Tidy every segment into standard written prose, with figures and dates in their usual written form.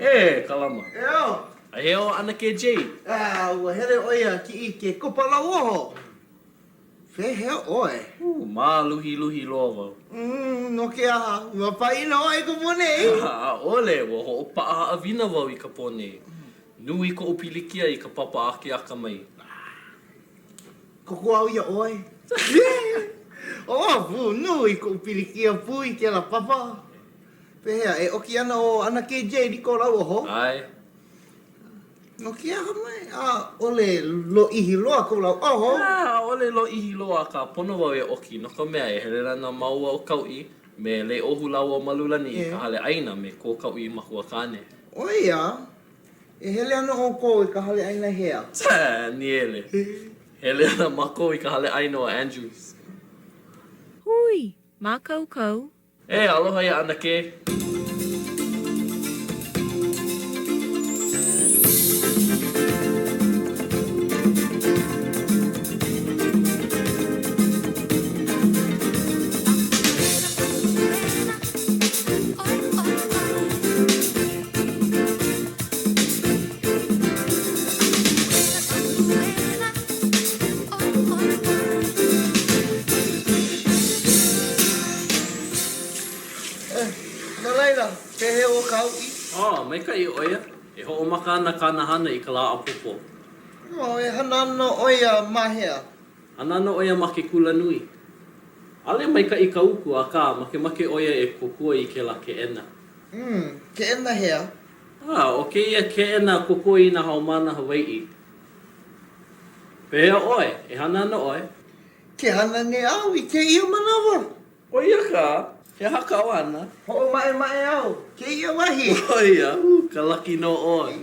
E, Kalama. Eo. A hea ʻo ʻAnakē Jay? A, ua hele ʻo ia kiʻi i ke kupa lauoho. Pehea ʻoe? Ū, māluhiluhi loa wau. Mm, no ke aha? Ua pāʻina ʻoe i ka pō nei? ʻAʻole, ua hoʻopaʻa haʻawina wau i ka pō nei. Nui koʻu pilikia i ka papa akeakamai. Kōkua au iā ʻoe. ʻO wau pū, nui koʻu pilikia pū i kēlā papa. Pehea, e ʻoki ana ʻo ʻAnakē Jade i kou lauoho? ʻAe. No ke aha mai? ʻAʻole lōʻihi loa kou lauoho. ʻAʻole lōʻihi loa, akā pono wau e ʻoki, no ka mea, e hele ana māua ʻo Kauʻi me Leiʻohu lāua ʻo Malulani i ka hale ʻaina me ko Kauʻi makuakāne. ʻO ia, e hele ana ʻoukou i ka hale ʻaina hea? Daniele, Hele ana mākou i ka hale ʻaina o Andrews. Hui, mākaukau, E aloha iā ʻAnakē. No laila, pehea ʻo Kauʻi? Oh, maikaʻi ʻo ia. E hoʻomaka ana kāna hana i ka lā ʻapōpō. Oh, e hana ana ʻo ia ma hea? Hana ana ʻo ia ma ke kulanui. ʻAʻole maikaʻi ka uku, akā, makemake ʻo ia e kōkua i kēlā keʻena. Mm, keʻena hea? Ah, ʻo kēia keʻena kōkua i nā haumāna Hawaiʻi. Pehea ʻoe? E hana ana ʻoe? Ke hana nei au i kēia manawa. ʻO ia kā, he aha kāu hana? Hoʻomaʻemaʻe au kēia wahi. ʻO ia, ū, ka laki nō ʻoe.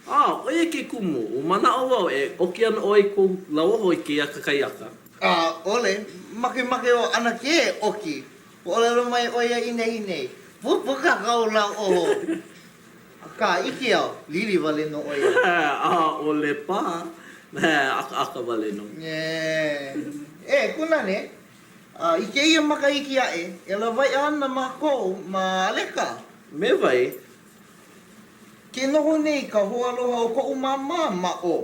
Ah, ʻo ia ke kumu, ua manaʻo wau e ʻoki ana ʻoe i kou lauoho i kēia kakahiaka. ʻAʻole, makemake ʻo ʻAnakē e ʻoki. Ua ʻōlelo mai ʻo ia i nehinei, Pupuka kāu lauoho! Akā, ʻike au, lili wale nō ʻo ia. ʻAʻole paha, ʻakaʻaka wale nō. E, kūnane, i kēia makahiki aʻe, e lawaiʻa ana mākou ma ʻAleka. Me wai? Ke noho nei ka hoaaloha o koʻu māmā ma ʻō.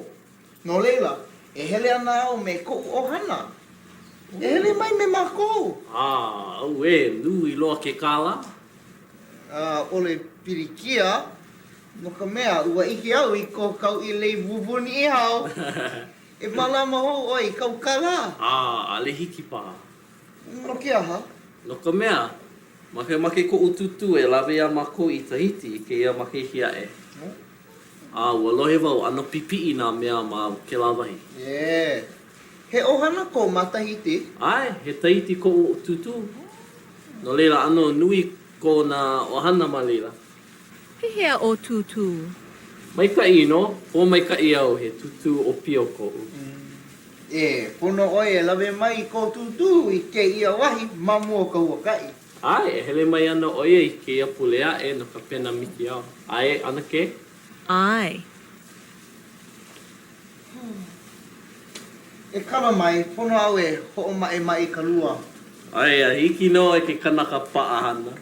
No laila, e hele ana au me koʻu ʻohana. E hele mai me mākou. A, auē, nui loa ke kālā. ʻAʻole pilikia, no ka mea, ua ʻike au i ko Kauʻi lei bubu Niʻihau. E mālama hou ʻoe i kāu kālā. A, ʻaʻole hiki paha. No ke aha? No ka mea, makemake koʻu tūtū e lawe iā mākou i Tahiti i kēia makahiki aʻe. A ua lohe wau ʻano pipiʻi nā mea ma kēlā wahi. E, he ʻohana kou ma Tahiti? ʻAe, he Tahiti koʻu tūtū. No laila, ʻano nui kona ʻohana ma laila. Pehea ʻo Tūtū? Maikaʻi nō, pōmaikaʻi au he tūtū ʻōpio koʻu. E, pono ʻoe e lawe mai i kou tūtū i kēia wahi ma mua o ka huakaʻi. ʻAe, e hele mai ana ʻo ia i kēia pule aʻe no ka pena mikiʻao. ʻAe, ʻAnakē? ʻAe. E kala mai, pono au e hoʻomaʻemaʻe i ka lua. ʻAe, a hiki nō e ke kanaka paʻahana.